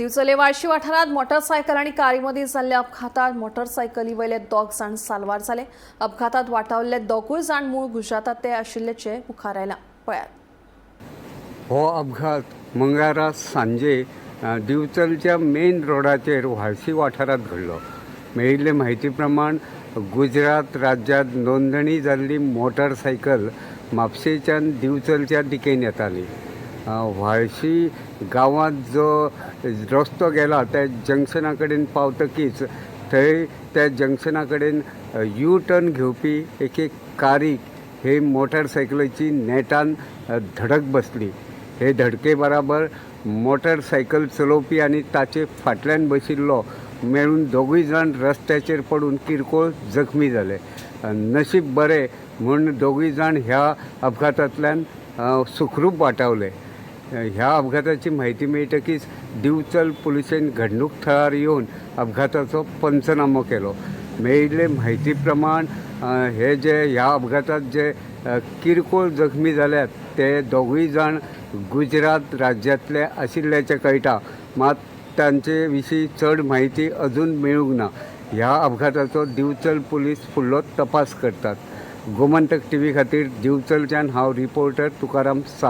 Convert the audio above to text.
दिवचले वाळशी वाठारांत मोटरसायकल आनी कारी मदीं जाल्ल्या अपघातात मोटरसायकली वयले दोग जाण साल्वार जाले. अपघातात वाटावल्ले दोगूय जाण मूळ गुजरातांतले आशिल्ल्याचें मुखार आयलां. पळयात. हो अपघात मंगळारा सांजे दिवचलच्या मेन रोडाचेर व्हाळशी वाठारांत घडलो. मेळिल्ले म्हायती प्रमाण गुजरात राज्यांत नोंदणी जाल्ली मोटरसायकल म्हापशेंच्यान दिवचलच्या दिकेन येताली. व्हाळशी गांवांत जो रस्तो गेला त्या जंक्शना कडेन पावतकीच थंय त्या जंक्शना कडेन यू टर्न घेवपी एके कारीक हे मोटरसायकलीची नेटान धडक बसली. हे धडके बराबर मोटरसायकल चलोवपी आनी ताचे फाटल्यान बशिल्लो मेळून दोगूय जाण रस्त्याचेर पडून किरकोळ जखमी जाले. नशीब बरें म्हूण दोगूय जाण ह्या अपघातांतल्यान सुखरूप वाटावले. ह्या अपघाताची म्हायती मेळटकीच दिवचल पुलिशेन घडणूक थळार येवन अपघाताचो पंचनामो केलो. मेळिल्ले म्हायती प्रमाण हे जे ह्या अपघातात जे किरकोळ जखमी जाल्यात ते दोगूय जाण गुजरात राज्यांतले आशिल्ल्याचें कळटा. मात तांचे विशीं चड म्हायती अजून मेळूंक ना. ह्या अपघाताचो दिवचल पुलीस फुडलो तपास करतात. गोमंतक टीव्ही खातीर दिवचलच्यान हांव रिपोर्टर तुकाराम सावंत.